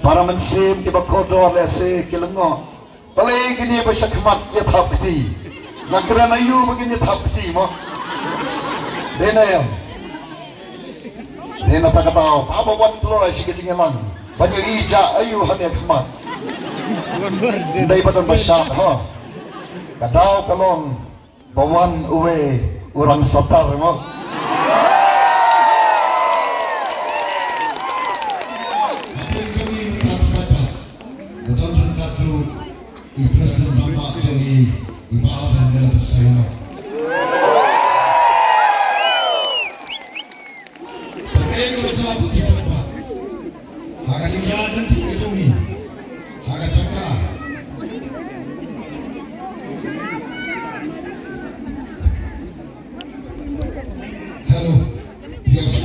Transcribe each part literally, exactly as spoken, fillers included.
Para mynsiem kiba kordor lehse ki lyngngoh. Balei kine ba sha khmat ïa thap kti? Nga kren aïu ba kin ïa thap kti mo? Dei na em? Dei na ta ka daw ba ba wan kloi shi ka jingïalang. Ba ngi ïa aïu ha ne khmat. Dei ba don ba sha ho. Ka daw ka long ba wan uwei u rang satar mo. Ha ka jingïaid lynti ka jong ngi. Ha ka jaka. Hello. Yes.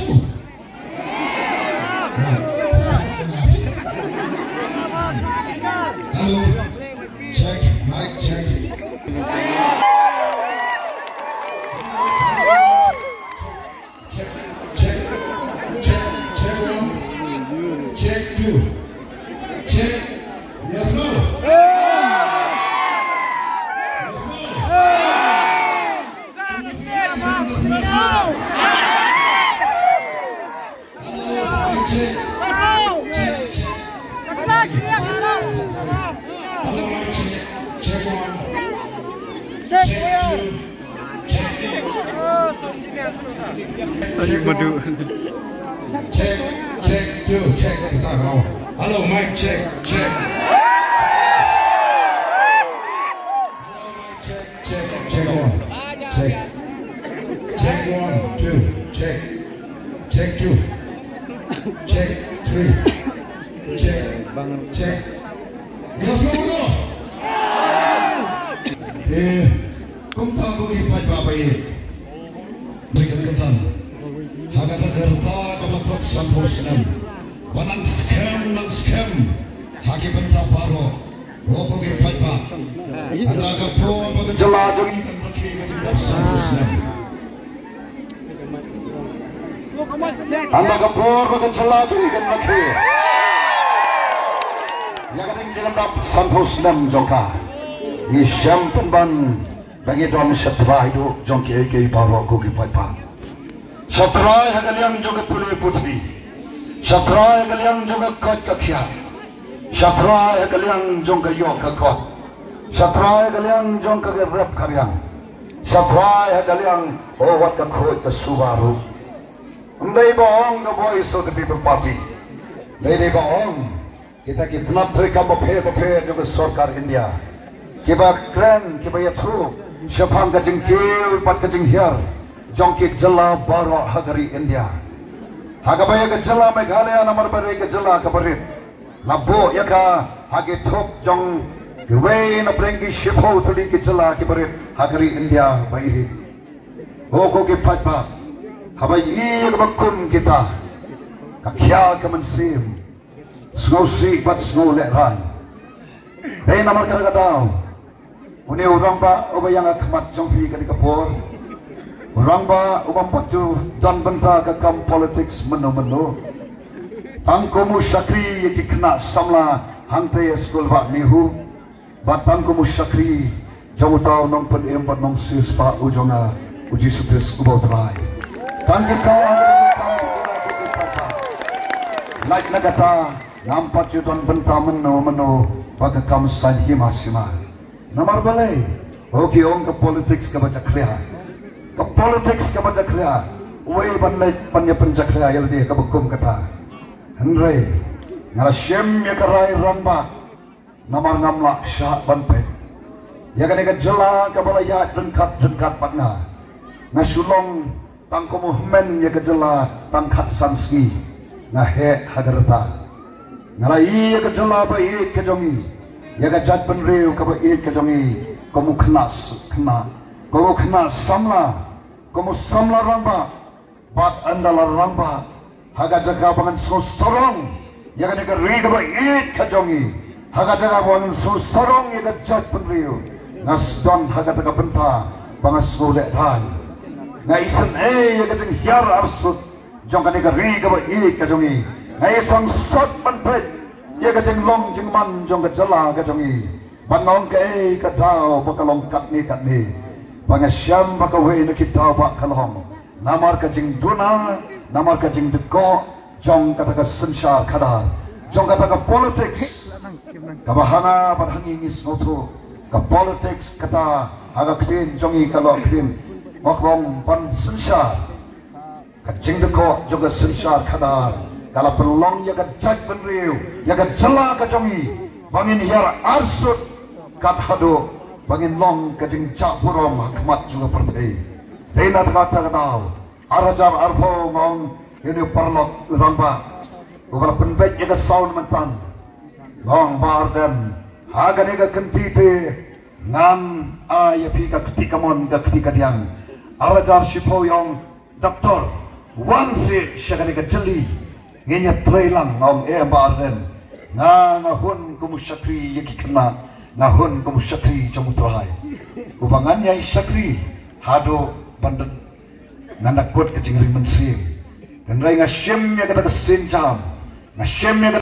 Hello. Check, mic check. Check, check, check, check one. Check two. Check. Yes, sir. Yes, sir. Hello, mic check. Check, check. Hello, mic check. Check one. Check two. Ayu madu. Check, check, two, check. Hello, mic check, check. Hello, mic check, check, check one. Check. Check one, two, check. Check two. Check three. Check, check. Yes, sir. Eh, kumta ko ki paidbah ba ïeit. Dei ka kyrdan ha kata ka rta kaba la khot sanphew snem, ba nang skhem, nang skhem ha ki bynta baroh. Ko ki paidbah, ynda ka por ba ka jylla jong ngi kan rakhe ka jingdap sanphew snem. Ynda ka por ba ka jylla jong ngi kan rakhe ïa ka jingdap sanphew snem jong ka, ngi shem pynban ba ngi don sha trai duh jong kiei kiei baroh ko ki paidbah. Sha trai ha ka liang jong ka pule puthi. Sha trai ha ka liang jong ka koit ka khiah. Sha trai ha ka liang jong ka ïoh ka kot. Sha trai ha ka liang jong ka rep ka riang. Sha trai ha ka liang, oh, wat ka khuid ka suba ruh. Ym dei ba ong ka Voice of the People Party. Dei dei ba ong kita ki tnat treikam bapher bapher jong ka sorkar India, kiba kren, kiba ïathuh shaphang ka jingkiew bad ka jinghiar jong ki jylla baroh ha ka ri India. Ha kaba ïa ka jylla Meghalaya namar ba dei ka jylla kaba rit, la buh ïa ka ha ki thup jong kiwei na pdeng ki shiphew tylli ki jylla kiba rit ha ka ri India ba ïeit. Ko ki paidbah, haba ïa kaba kum kita, ka khia ka mynsiem, sngewsih bad sngewlehrain. Dei namar kata ka daw, une u rangbah uba ïeng ha khmat jong phi kane ka por, u rangbah uba ym pat ju don bynta ka kam politics mynno mynno. Tang kum u shakri ïa ki khynnah samla hangtei ha skul bah NEHU, bad tang kum u shakri jong uta u nongpynim bad nongsiewspah u jong nga, u Jisu Khrist uba u Trai. Tang kita, lait na kata, ngam pat ju don bynta mynno mynno bad ka kam saiñ hima sima. Namar balei? Ko ki ong ka politics kaba jakhlia. Ka politics kaba jakhlia. Uei ban leit ban ïa pynjakhlia ïa lade kaba kum kata? Hynrei nga la shim ïa ka rai rangbah. Namar ngam lah shah ban peit ïa kane ka jylla kaba la ïaid ryngkat ryngkat bad nga. Nga shu long tang kum u hynmen ïa ka jylla tang khatsan sngi. Nga heh ha ka rta. Nga la ïohi ïa ka jylla ba ïeit ka jong ngi, ïa ka jaitbynriew kaba ïeit ka jong ngi, kum u khynnah, khynnah, kum u khynnah samla, kum u samla rangbah. Bad ynda la rangbah, ha ka jaka ba ngan sngewsarong ïa kane ka ri kaba ïeit ka jong ngi, ha ka jaka ba ngan sngewsarong ïa ka jaitbynriew, nga sdang ha kata ka bynta ba nga sngewlehrain. Nga isynei ïa ka jinghiar arsut jong kane ka ri kaba ïeit ka jong ngi. Nga isang sot ban peit Ïa ka jinglong jingman jong ka jylla ka jong i, ban ong kaei ka daw ba ka long katne katne, ba nga shem ba kawei na ki daw ba ka long namar ka jingduna, namar ka jingdkoh jong kata ka synshar khadar, jong kata ka politics. Kaba hana bad hangi ngi sngewthuh ka politics kata ha ka ktien jong i ka long ktien mokbong ban synshar. Ka jingdkoh jong ka synshar khadar ka la pynlong ïa ka jaitbynriew, ïa ka jylla ka jong i, ba ngin hiar arsut kat haduh ba ngin long ka jingjah burom ha khmat jong ka pyrthei. Dei na kata ka daw, ar hajar arphew, nga ong ïa une u paralok u rangbah uba la pynbeit ïa ka sound mynta, nga ong Bah Ardent, ha kane ka kynti te ngan ai ïa phi ka kti kamon ka kti kadiang. Ar hajar shiphew, i ong, Doktor, wan seh sha kane ka jylli, ngin ïa trei lang. Nga ong, eh Bah Ardent, nga, nga hun kum u shakri ïa ki khynnah, nga hun kum u shakri jong U Trai, uba ngan ïai shakri haduh ban da, ngan da kut ka jingri mynsiem. Hynrei nga shim ïa kata ka sienjam, nga shim ïa